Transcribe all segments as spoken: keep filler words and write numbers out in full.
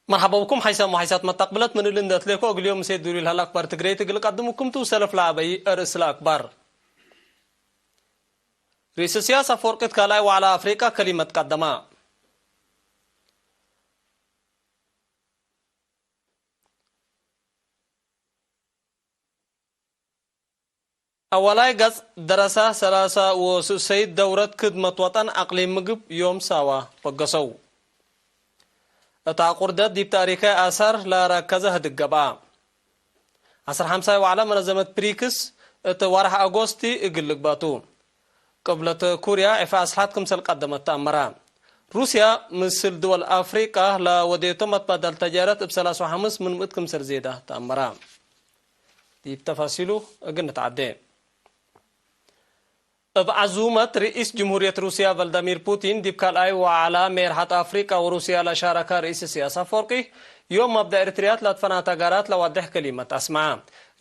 መርሐባ ብኩም ሐይሳም ወሐይሳት መተቅብለት ምን እሊ እንደ እትሌኮ እግል ዮም ምሴ ዱሪ ለህለ አክባር ትግሬይት እግል ቀድምኩም ቱ ሰለፍ ለአበይ እርእስ ለአክባር። ርኢስ እስያስ አፈወርቂት ካልኣይ ወዐላ አፍሪቃ ከሊመት ቀደማ። አወላይ ገጽ ደረሳ ሰላሳ ወሱሰይት ደውረት ክድመት ወጠን አቅሊም ምግብ ዮም ሳዋ በገሰው። እት አቁርደት ዲብ ታሪካይ አሳር ለረከዘ ህድግ ገብአ። አስር ሐምሳይ ወዐለ መነዘመት ብሪክስ እት ወርሕ አጎስቲ እግል ልግባቱ። ቅብለት ኩርያ ዕፈ አስልሐት ክምሰል ቀደመት ተአመረ። ሩስያ ምስል ድወል አፍሪቃ ለወዴቶ መትባዳል ተጃረት እብ ሰላሳ ወሐምስ ምን ምእት ክምሰል ዜዳ ተአመረ። ዲብ ተፋሲሉ እግል ንትዓዴ። እብ ዐዙመት ርኢስ ጅምሁርየት ሩስያ ቨልዳሚር ፑቲን ዲብ ካልኣይ ወዐላ ሜርሐት አፍሪቃ ወሩስያ ለሻረከ ርኢስ እስያስ አፈወርቂ፣ ዮም መብዳ ኤሪትርያት ለትፈናተ ጋራት ለዋዴሕ ከሊመት አስመዐ።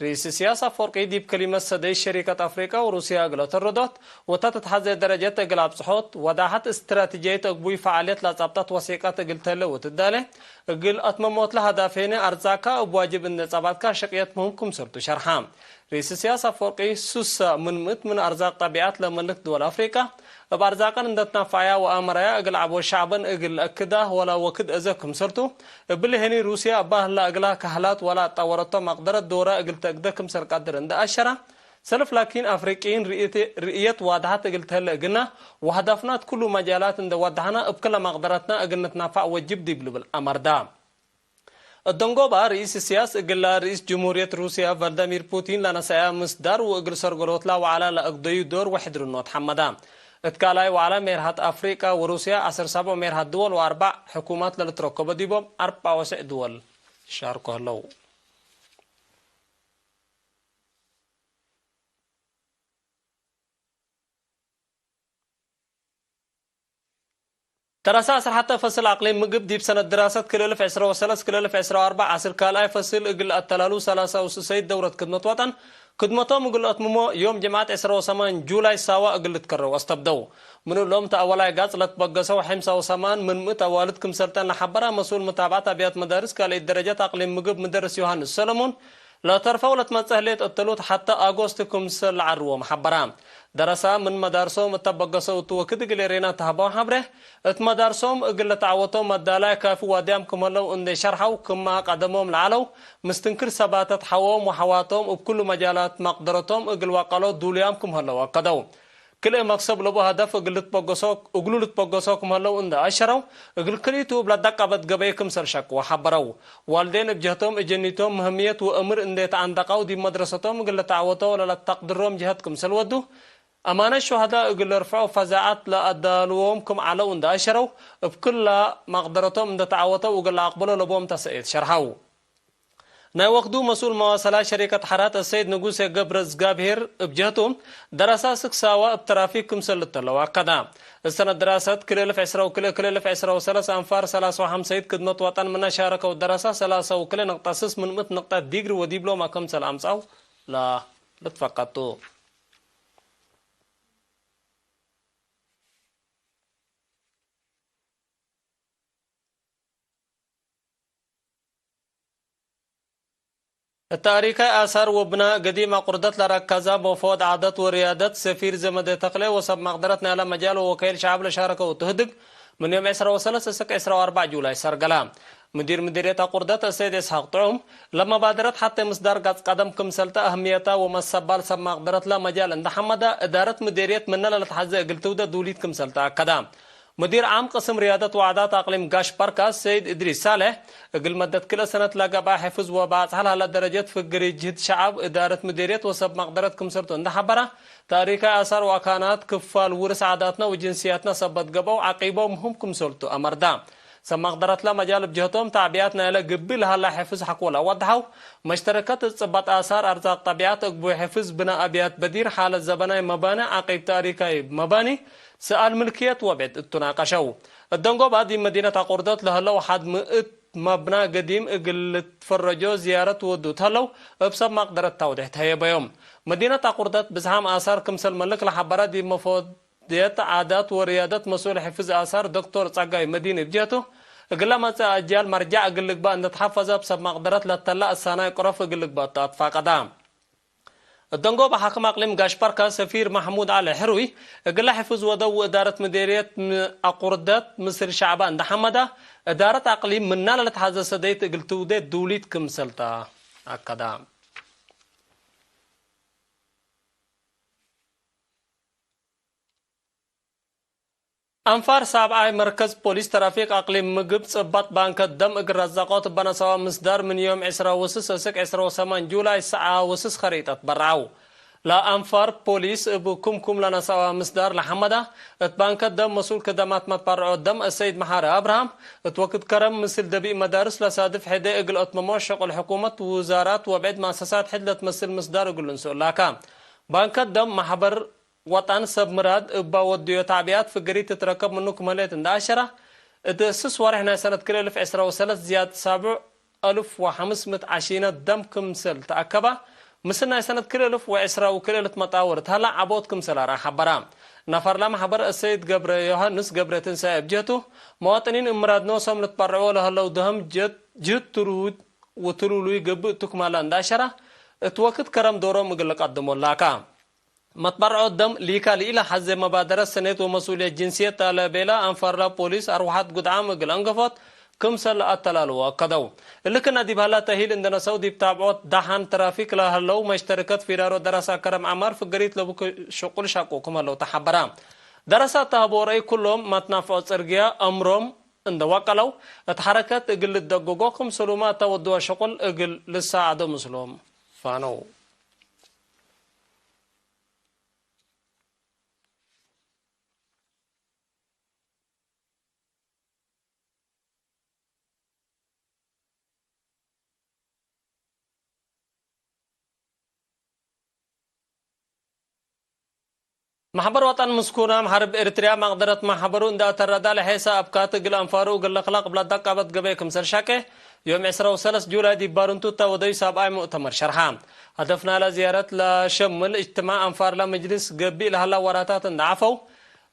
ርኢስ እስያስ አፈወርቂ ዲብ ከሊመት ሰደይ ሸሪከት አፍሪቃ ወሩስያ እግለ ተረዶት ወተትትሐዜ ደረጀት እግል አብጽሖት፣ ወዳሐት እስትራቲጅየት አግቡይ ፈዓልየት ለጸብጠት ወሲቀት እግል ተህለ ወትዳሌ፣ እግል አትመሞት ለሀዳፌነ አርዛቅካ እብ ዋጅብ እንዴ ጸባጥካ ሸቅየት ምህም ክምሰልቱ ሸርሐ። ርኢስ እስያስ አፈወርቂ፣ ሱሰ ምን ምእት ምን አርዛቅ ጠቢዐት ለመልክ ድወል አፍሪቃ፣ እብ አርዛቀን እንዴ ትናፈዐያ ወአመረያ እግል ዐቦ ሸዕበን እግል ለአክዳ ወላ ወክድ አዘ ክምሰልቱ፣ እብሊ ህኒ ሩስያ እባ ህላ እግላ ከህላት ወላ አጣወረቶ መቅደረት ዶራ እግል ተአግደ ክምሰል ቀድር እንዴ አሸራ፣ ሰልፍ ላኪን አፍሪቅይን ርእየት ዋድሐት እግል ተህለ እግልና፣ ወአህዳፍና እት ኩሉ መጃላት እንዴ ወደሐና እብ ክለ መቅደረትና እግል ንትናፈዕ ወጅብ ዲብ ልብል አመርዳ። እት ደንጎባ ርኢስ እስያስ እግላ ርኢስ ጅምሁርየት ሩስያ ቨልዳሚር ፑቲን ለነሰአያ ምስዳር ወእግል ሰርገሎትላ ወዐላ ለአግደዩ ዶር ወሕድርኖት ሐመዳ። እት ካልኣይ ወዐላ ሜርሐት አፍሪቀ ወሩስያ ዐስር ሰቦዕ ሜርሐት ድወል ወአርበዕ ሕኩማት ለልትረከቦ ዲቦም አርበዕ ወስዕ ድወል ሻርኮ ህለው። ደረሳ አስር ሐተ ፈስል አቅሊም ምግብ ዲብ ሰነት ድራሰት ክልኤ እልፍ ዕስራ ወሰለስ ክልኤ እልፍ ዕስራ ወአርበዕ ዐስር ካልኣይ ፈስል እግል አተላሉ ሰላሳ ወሱሰይት ደውረት ክድመት ወጠን ክድመቶም እግል አትምሞ ዮም ጅምዐት ዕስራ ወሰማን ጁላይ ሳዋ እግል ልትከረው አስተብደው። ምን እሎም ተአወላይ ጋጽ ለትበገሰው ሐምሳ ወሰማን ምን ምእት አዋልድ ክምሰልጠን ለሐበራ መስኡል መታብዐት አብያት መዳርስ ካልኢት ደረጀት አቅሊም ምግብ ምደርስ ዮሐንስ ሰለሙን ለተርፈው ለትመጽእ ህሌት እትሉት ሐተ አጎስት ክምሰል ለዐርዎም ሐበራ። ደረሳ ምን መዳርሶም እተ በገሰው እቱ ወክድ እግል ኤሬና ተሀበው ሐብሬ፣ እት መዳርሶም እግል ለተዐወቶም መዳላይ ካፊ ዋድያም ክም ህለው እንዴ ሸርሐው፣ ክመ ቀደሞም ለዐለው ምስትንክር ሰባተት ሐዎም ወሐዋቶም እብ ኩሉ መጃላት መቅደረቶም እግል ዋቀሎ ዱሉያም ክም ህለው አከደው። ክልኤ መክሰብ ለቡ ሀደፍ እግል ልትበገሶ፣ እግሉ ልትበገሶ ክም ህለው እንዴ አሸረው፣ እግል ክልኢቱ እብ ለደቀበት ገበይ ክምሰል ሸቅወ ሐበረው። ዋልዴን እብ ጀህቶም እጀኒቶም ምህምየት ወእምር እንዴ ተአንደቀው ዲብ መድረሰቶም እግል ለተዐወቶ ወለለተቅድሮም ጀሀት ክምሰል ወዱ፣ አማነት ሹሀዳ እግል ለርፍዖ ፈዛዐት ለአዳልዎም ክም ዐለው እንዴ አሸረው፣ እብ ክለ መቅደረቶም እንዴ ተዐወተው እግል ለአቅብሎ ለቦም ተሰኤት ሸርሐው። ናይ ወክዱ መስኡል መዋሰላት ሸሪከት ሐራት አሰይድ ንጉሴ ገብረዝጋብሄር እብ ጀህቱ፣ ደረሳ ስክ ሳዋ እብ ተራፊክ ክምሰል ልተለው አከደ። እሰነት ድራሰት ክልኤ እልፍ ዕስራ ወክልኤ፣ ክልኤ እልፍ ዕስራ ወሰለስ አንፋር ሰላሳ ወሐምሰይት ክድመት ወጠን ምነ ሻረከው ደረሳ ሰላሳ ወክልኤ ነቅጠ ስስ ምን ምእት ነቅጠት ዲግሪ ወዲብሎማ ክምሰል አምጽአው ለልትፈቀድ ቱ። እት ታሪካይ አሳር ወብና ገዲም አቁርደት ለረከዘ መፎድ ዓደት ወርያደት ሰፊር ዘመደ ተክለ ወሰብ መቅደረት ናይለ መጃል ወወከይል ሸዐብ ለሻረከው ትህድግ ምን ዮም ዕስራ ወሰለስ እስክ ዕስራ ወአርበዕ ጁላይ ሰርገላ። ምዲር ምዲርየት አቁርደት አሰይድ እስሐቅ ጥዑም፣ ለመባደረት ሐቴ ምስዳር ጋጽ ቀደም ክምሰልተ አህምየታ ወመሰባል ሰብ መቅደረትለ መጃል እንደ ሐመዳ፣ እዳረት ምዲርየት ምነ ለልትሐዜ እግል ትውደ ዱሊት ክምሰልተ አከዳ። ምዲር ዓም ቅስም ርያደት ወዓዳት አቅሊም ጋሽ በርካ ሰይድ እድሪስ ሳልሕ፣ እግል መደት ክልኤ ሰነት ለገብአ ሕፍዝ ወበአጽሐ ለሀለ ደረጀት ፍግሪ ጅህድ ሸዐብ፣ እዳረት ምዲርየት ወሰብ መቅደረት ክምሰልቱ እንደ ሐበራ፣ ታሪካይ አሳር ወአካናት ክፋል ውርስ ዓዳትና ወጅንስያትና ሰበት ገብአው ዐቂበው ምህም ክምሰልቱ አመርዳ። ሰብ መቅደረትለ መጃል እብ ጀህቶም ተዕቢያት ናይለ ግብእ ለሀላ ሕፍዝ ሐቆ ለአወድሐው፣ መሽተረከት እት ጽበጥ አሳር አርዛቅ ጠቢዐት፣ እግቡይ ሕፍዝ ብና አብያት በዲር፣ ሓለት ዘበናይ መባኒ፣ ዐቂብ ታሪካይ መባኒ፣ ሰኣል ምልክየት ወብዕድ እቱ ናቀሸው። እት ደንጎባ ዲብ መዲነት አቁርደት ለህለው ሐድ ምእት መብና ገዲም እግል ልትፈረጆ ዝያረት ወዱ እት ህለው፣ እብ ሰብ መቅደረት ታውዴሕ ተሀየበዮም። መዲነት አቁርደት ብዝሓም አሳር ክምሰል መልክ ለሐበረ ዲብ መፎ ድየት ዓዳት ወርያደት መስኡል ሕፍዝ አሳር ዶክቶር ጸጋይ መዲን እብ ጀህቱ፣ እግለ መጽእ አጅያል መርጃዕ እግል ልግባእ እንዴ ተሐፈዘ፣ እብ ሰብ መቅደረት ለተላ እሳናይ ቅረፍ እግል ልግባእ እተ አትፋቀዳ። እደንጎበ ሓክም አቅሊም ጋሽ በርከ ሰፊር መሕሙድ ዐሊ ሕሩይ፣ እግለ ሕፍዝ ወደው ወእዳረት ምዴርየት ም-፣ አቁርደት ምስል ሸዕበ እንዴ ሐመደ፣ እዳረት አቅሊም ምናለ ለልትሐዘ ሰደይት እግል ትውዴ ዱሊት ክምሰል ተ አከደ። አንፋር ሳብዓይ መርከዝ ፖሊስ ተራፊክ አቅሊም ምግብ ጽባጥ ባንከት ደም እግል ረዛቆት እበ ነሰአወ ምስዳር ምን ዮም ዕስራ ወስስ እስክ ዕስራ ወሰማን ጁላይ ሰዓ ወስስ ከሪጠት በርዐው። ለአንፋር ፖሊስ እብ ክምኩም ለነሰአወ ምስዳር ለሐመዳ፣ እት ባንከት ደም መስኡል ክደማት መትበርዖ ደም አሰይድ መሓሪ አብርሃም፣ እት ወክድ ከረም ምስል ደቢእ መዳርስ ለሳድፍ ሕዴ እግል አትመሞ ሸቁል ሕኩመት፣ ውዛራት ወብዕድ መአሰሳት ሕድ ለትመስል ምስዳር እግል እንስኡ ላካ። ባንከት ደም መሕበር ወጠን ሰብ ምራድ እበ ወድዮ ተዕቢያት ፍግሪት ትትረከብ ምኑ ክም ህሌት እንደ አሸረ፣ እት ስስ ወሬሕ ናይ ሰነት ክልኤ እልፍ ዕስራ ወሰለስ ዝያድ ሳብዕ አልፍ ወሐምስ ምእት ዓሺነት ደም ክምሰል ተአከባ፣ ምስል ናይ ሰነት ክልኤ እልፍ ወዕስራ ወክልኤ ልትመጣወር እት ሀላ ዐቦት ክምሰል አርአ ሐበራ። ነፈር ለመሕበር አሰይድ ገብረ ዮሐንስ ገብረ ትንሳኤ እብ ጀህቱ፣ መዋጥኒን እብ ምራድ ኖሶም ልትበርዕዎ ለሀለው ደህም ጀት-፣ ጅህድ ትሩድ ወትሉሉይ ገብእ ቱ ክም ሀላ እንደ አሸረ፣ እት ወክድ ከረም ዶሮም እግል ልቀድሞ ላካ። መትበርዖት ደም ሊካ ለኢለሐዜ መባደረት ሰኔት ወመስኡልየት ጅንስየት ተ ለቤለ አንፋርላ ፖሊስ አርወሐት ጉድዓም እግል አንገፎት ክምሰል ለአተላልዎ አከደው። እሊ ክነ ዲብ ሀላ ተእሂል እንደ ነሰው ዲብ ታብዖት ደሐን ትራፊክ ለሀለው መሽተርከት ፊራሮ ደረሳ ከረም ዐማር ፍገሪት ለቡ ሽቁል ሻቁ ክም ሀለው ተሐበረ። ደረሳ ተሀቦ ረአይ ኩሎም መትናፍዖ ጽርግያ አምሮም እንደ ወቀለው እት ሐረከት እግል ልደገጎ ክምሰሉመ እተ ወድወ ሽቁል እግል ልሳዐዶ ምስሎም ፋነው። መሕበር ወጠን ምስኩናም ሐርብ ኤርትርያ መቅደረት መሕበሩ እንደ አተረዳ ለሔሰ አብካት እግል አንፋሩ እግል ለክላቅ እብላ ዳቃበት ገበይ ክምሰል ሻቄ ዮም ዕስራ ወሰለስ ጁላይ ዲብ ባርንቱ እተ ወደዩ ሳብዓይ ሙእተመር ሸርሐ። ሀደፍ ናይላ ዝያረት ለሸምል እጅትማዕ አንፋርላ መጅልስ ገቢእ ለሀላ ወራታት እንደ ዐፈው፣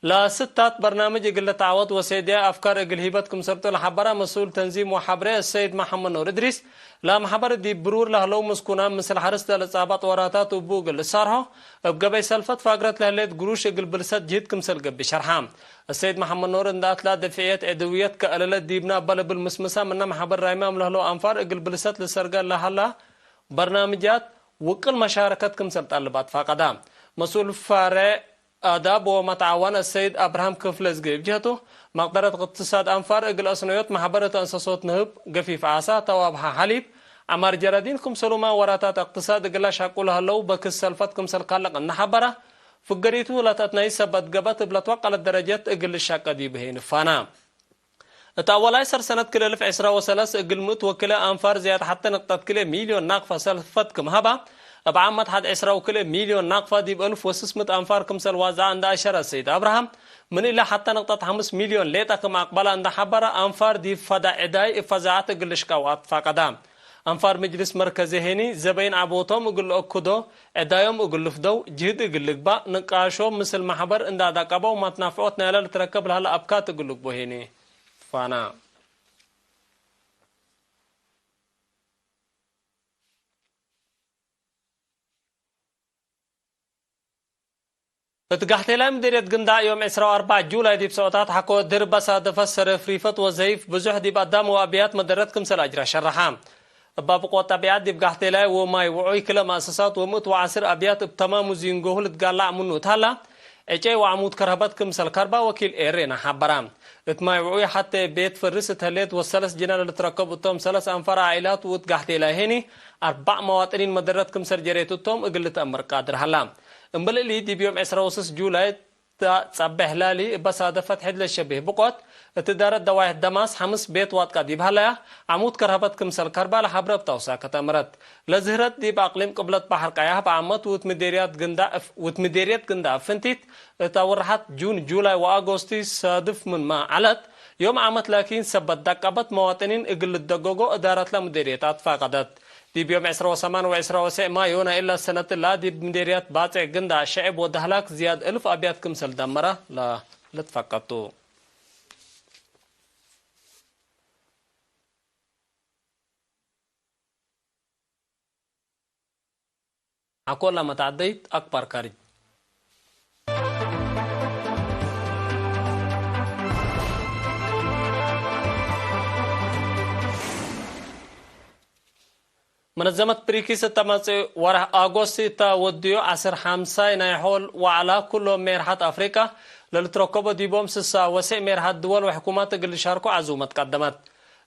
ለስታት በርናምጅ እግል ልትዓወት ወሴድያይ አፍካር እግል ሂበት ክምሰልቱ ለሐበረ መስኡል ተንዚም ወሐብሬ አሰይድ መሐመድ ኑር እድሪስ፣ ለመሕበር ዲብ ብሩር ለህለው ምስኩናም ምስል ሐርስ ለልጻባጥ ወራታት እቡ እግል ልሳርሖ፣ እብ ገበይ ሰልፈት ፋግረት ለህሌት ግሩሽ እግል ብልሰት ጅህድ ክምሰል ገብእ ሸርሐ። አሰይድ መሐመድ ኑር እንደ አትላ ደፍዕየት ዕድውየት ከአለለ ዲብና እበ ለብል ምስምሳ ምነ መሕበር ራይማም ለህለው አንፋር እግል ብልሰት ልሰርገ ለሀላ በርናምጃት ውቅል መሻረከት ክምሰል ጣልብ አትፋቀዳ። መስኡል ፋሬዕ አዳብ ወመትዓወን አሰይድ አብርሃም ክፍለ እዝጌ እብ ጀህቱ፣ መቅደረት እቅትሳድ አንፋር እግል አስነዮት መሕበር እት አንሰሶት ንህብ፣ ገፊፍ ዓሳ፣ ተዋብሃ ሐሊብ፣ ዐማር ጀራዲን ክምሰሉመ ወራታት እቅትሳድ እግል ለሻቁ ለሀለው በክስ ሰልፈት ክምሰል ካልቅ እንደ ሐበረ፣ ፍገሪቱ ለተአትናይ ሰበት ገበት እብ ለትወቀለት ደረጀት እግል ልሻቀ ዲብ ህይ ንፋና። እት አወላይ ሰር ሰነት ክልኤ እልፍ ዕስራ ወሰለስ እግል ምእት ወክልኤ አንፋር ዝያድ ሐቴ ንቅጠት ክልኤ ሚልዮን ናቅፈ ሰልፈት ክም ሀባ፣ እብ ዓመት ሐድ ዕስራ ወክልኤ ሚልዮን ናቅፈ ዲብ እልፍ ወስስ ምእት አንፋር ክምሰል ዋዝዐ እንደ አሸረ ሰይድ አብርሃም፣ ምን እለ ሐቴ ንቅጠት ሐምስ ሚልዮን ሌጠ ክም አቅበላ እንደ ሐበረ፣ አንፋር ዲብ ፈዳ ዕዳይ እብ ፈዛዐት እግል ልሽቀው አትፋቀዳ። አንፋር ምጅልስ መርከዚ ሄኒ፣ ዘበይን ዐቦቶም እግል ለአክዶ፣ ዕዳዮም እግል ልፍደው፣ ጅህድ እግል ልግባእ፣ ንቃሾም ምስል መሕበር እንደ አዳቀበው፣ መትናፍዖት ናይለ ልትረከብ ለሀለ አብካት እግል ልግቦ ሄኒ። ፋና። እት ጋሕቴላይ ምዴርየት ግንዳዕ ዮም ዕስራ ወአርበዕ ጁላይ ዲብ ሰዑታት ሐቆ ድር በሳደፈት ሰረፍ ሪፈት ወዘይፍ ብዙሕ ዲብ አዳም ወአብያት መደረት ክምሰል አጅራ ሸረሐ። እብ አብቆት ጠቢዐት ዲብ ጋሕቴላይ ወማይ ውዑይ ክለ መአሰሳት ወምእት ወዐስር አብያት እብ ተማሙ ዚንጎሁ ልትጋላዕ ምኑ እት ሀላ፣ ዕጨይ ወዐሙድ ከርሀበት ክምሰል ከርባ ወኪል ኤሬና ሐበራ። እት ማይ ውዑይ ሐቴ ቤት ፍርስ እት ህሌት ወሰለስ ጅና ለልትረከብ እቶም ሰለስ አንፋር ዓኢላት ወእት ጋሕቴላይ ሄኒ አርበዕ መዋጥኒን መደረት ክምሰል ጀሬት እቶም እግል ልትአመር ቃድር ሀላ። እምበል እሊ ዲብ ዮም ዕስራ ወስስ ጁላይ ተ-፣ ጸቤሕ ላሊ እበ ሳደፈት ሕድ ለሸብህ ብቆት፣ እት እዳረት ደዋይሕ ደማስ ሐምስ ቤት ዋጥቃ ዲብ ሀለያ፣ ዐሙድ ከርሀበት ክምሰል ከርባ ለሐብረ እብ ታውሳከት አምረት። ለዝህረት ዲብ አቅሊም ቅብለት በሐር ቀያሕ በአመት ውት ምዴርያት ግንዳዕ እፍ-፣ ውት ምዴርየት ግንዳዕ ፍንቲት፣ እት አውርሐት ጁን፣ ጁላይ ወአጎስቲ ሳድፍ ምንመ ዐለት፣ ዮም ዓመት ላኪን ሰበት ዳቀበት መዋጥኒን እግል ልትደገጎ እዳረትለ ምዴርየት አትፋቀደት። ዲብ ዮም ዕስራ ወሰማን ወዕስራ ወሰዕ ማዮ ናይ እለ ሰነት እላ ዲብ ምዴርያት ባጽዕ ግንዳዕ ሸዕብ ወደህላክ ዝያድ እልፍ አብያት ክምሰል ደመረ ለልትፈቀድ ቱ። አኮላ መታዕደይት አክባር ካርጅ። መነዘመት ብሪክስ እተ መጽእ ወርሕ አጎስት እተ ወድዮ ዐስር ሐምሳይ ናይ ሖል ወዕላ ኩሎም ሜርሐት አፍሪቃ ለልትረከቦ ዲቦም ስሳ ወሴዕ ሜርሐት ድወል ወሕኩማት እግል ልሻርኮ ዐዙመት ቀደመት።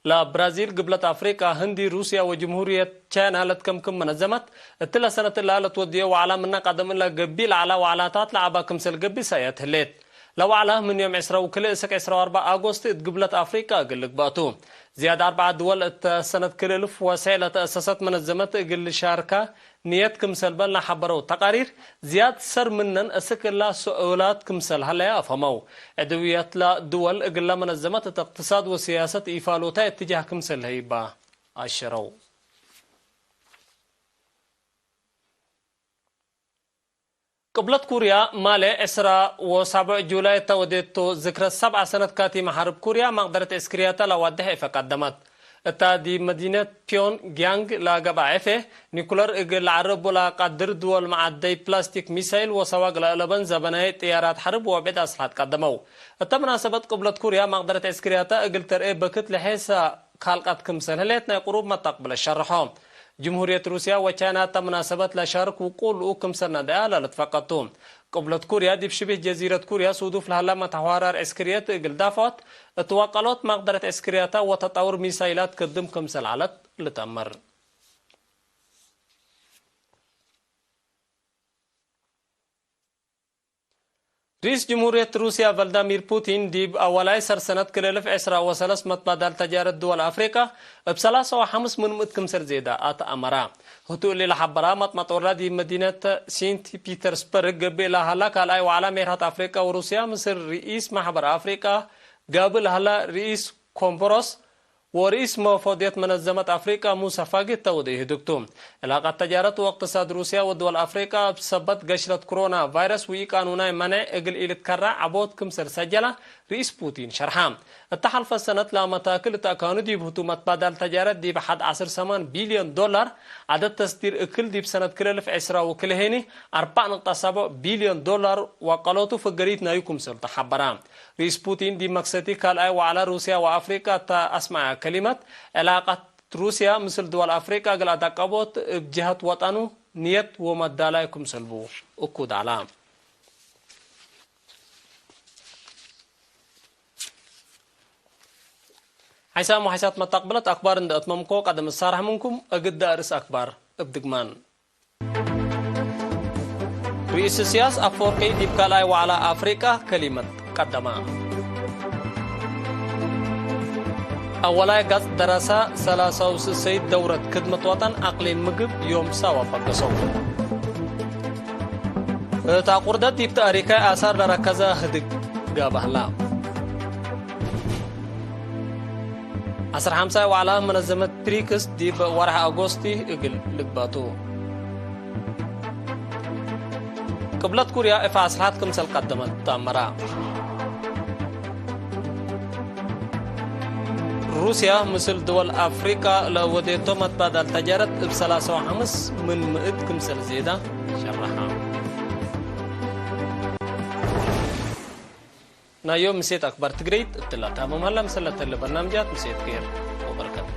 ለብራዚል፣ ግብለት አፍሪቃ፣ ህንዲ፣ ሩስያ ወጅምሁርየት ቻይና ለትከምክም መነዘመት፣ እትለ ሰነት እላ ለትወድዮ ወዕላ ምነ ቀደም እለ ገቢእ ለዐላ ወዕላታት ለዐባ ክምሰል ገብእ ሰእየት ህሌት። ለወዕላ ምን ዮም ዕስራ ወክልኤ እስክ ዕስራ ወአርበዕ አጎስት እት ግብለት አፍሪቃ እግል ልግበእ ቱ። ዝያድ አርበዕ ድወል እተ ሰነት ክልኤ እልፍ ወሰዕ ለተአሰሰት መነዘመት እግል ልሻርካ ንየት ክምሰል በል ለሐበረው ተቃሪር፣ ዝያድ ሰር ምነን እስክ እላ ሰኡላት ክምሰል ሀለየ አፍሀመው። ዕድውየትለ ድወል እግለ መነዘመት እት እቅትሳድ ወስያሰት ኢፋሎታይ እትጃህ ክምሰል ለህይባ አሸረው። ቅብለት ኩርያ፣ ማሌ ዕስራ ወሳብዕ ጁላይ እተ ወዴቶ ዝክረ ሰብዓ ሰነት ካቲመ ሐርብ ኩርያ፣ መቅደረት ዕስክርያተ ለዋድሕ እፈ ቀደመት። እታ ዲብ መዲነት ፒዮንግ ያንግ ለገብአ ዕፌ፣ ኒኩለር እግል ለዐርቡ ለቀድር ድወል መዓደይ ፕላስቲክ ሚሳይል ወሰዋግ ለአለበን ዘበናይ ጥያራት ሐርብ ወብዕድ አስልሐት ቀደመው። እተ መናሰበት ቅብለት ኩርያ፣ መቅደረት ዕስክርያተ እግል ተርኤ በክት ለሔሰ ካልቀት ክምሰል ህሌት ናይ ቅሩብ መተቅብለ ሸርሖ። ጅምሁርየት ሩስያ ወቻይና እተ መናሰበት ለሻርክ ውቁል ልኡክ ክምሰል ነድአ ለልትፈቀድ ቱ። ቅብለት ኩርያ ዲብ ሽቢህ ጀዚረት ኩርያ ሱዱፍ ለሀለ መተሐዋራር ዕስክርየት እግል ዳፍዖት እት ወቀሎት መቅደረት ዕስክርያታ ወተጣውር ሚሳይላት ክድም ክምሰል ዐለት ልተምር። ርኢስ ጅምሁርየት ሩስያ ቨልዳሚር ፑቲን፣ ዲብ አወላይ ሰር ሰነት ክልኤ እልፍ ዕስራ ወሰለስ መትባዳል ተጃረት ድወል አፍሪቃ እብ ሰላሳ ወሐምስ ምን ምእት ክምሰል ዜዳ አትአመራ። ህቱ እሊ ለሐበራ መጥመጦላ ዲብ መዲነት ሲንት ፒተርስበርግ ገብእ ለሀላ ካልኣይ ወዐላ ሜርሐት አፍሪቃ ወሩስያ ምስል ርኢስ ማሕበር አፍሪቃ ጋብእ ለሀላ ርኢስ ኮምቦሮስ ወርኢስ መፎድየት መነዘመት አፍሪቃ ሙሰ ፋጊ እተ ወደዩ ህድግ ቱ። ዕላቀት ተጃረት ወእቅትሳድ ሩስያ ወድወል አፍሪቃ እብ ሰበት ገሽለት ክሮና ቫይረስ ወኢቃኑናይ መኔዕ እግል ኢልትከረዕ ዐቦት ክምሰል ሰጀላ ርኢስ ፑቲን ሸርሐ። እተ ሐልፈ ሰነት ለአመታክል እት አካኑ ዲብ ህቱ መትባዳል ተጃረት ዲብ ሐድ ዐስር ሰማን ቢልዮን ዶላር ዐደድ ተስዲር እክል ዲብ ሰነት ክልኤ እልፍ ዕስራ ወክልኤ ህኒ አርበዕ ንቅጠ ሰብዕ ቢልዮን ዶላር ወቀሎቱ ፍገሪት ናዩ ክምሰል ተሐበራ። ርኢስ ፑቲን ዲብ መክሰቲ ካልኣይ ወዐላ ሩስያ ወአፍሪቃ እተ አስመዐ ከሊመት፣ ዕላቀት ሩስያ ምስል ድወል አፍሪቃ እግል አዳቀቦት እብ ጀሀት ወጠኑ ንየት ወመዳላይ ክምሰልቡ እኩድ ዐላ። ሓይሳም ወሓይሳት መታቅብለት አክባር እንደ አትመምኮ ቀደም እሳርሕ ምንኩም እግድ አርእስ አክባር እብ ድግማን። ርኢስ እስያስ አፈወርቂ ዲብ ካልኣይ ወዐላ አፍሪቃ ከሊመት ቀደማ። አወላይ ገጽ ደረሳ ሰላሳው ስሰይት ደውረት ክድመት ወጠን አቅሊም ምግብ ዮም ሳዋ በገሰው። እት አቁርደት ዲብ ተእሪካይ አሳር ለረከዘ ህድግ ጋብህ ላ። ዐስር ሐምሳይ ወዐላ መነዘመት ብሪክስ ዲብ ወርሐ አጎስቲ እግል ልግበእ ቱ። ቅብለት ኩርያ እፈ አስልሐት ክምሰል ቀደመት ተአመራ። ሩስያ ምስል ድወል አፍሪቃ ለወዴቶ መትባዳል ተጃረት እብ ሰላሳ ወሐምስ ምን ምእት ክምሰል ዜዳ ሸረሐ። ናይ ዮም ምሴት አክባር ትግረይት እትላ ታምም ሀላ። ምሰል ለተለ በርናምጃት ምሴት ኬር ወበረከት።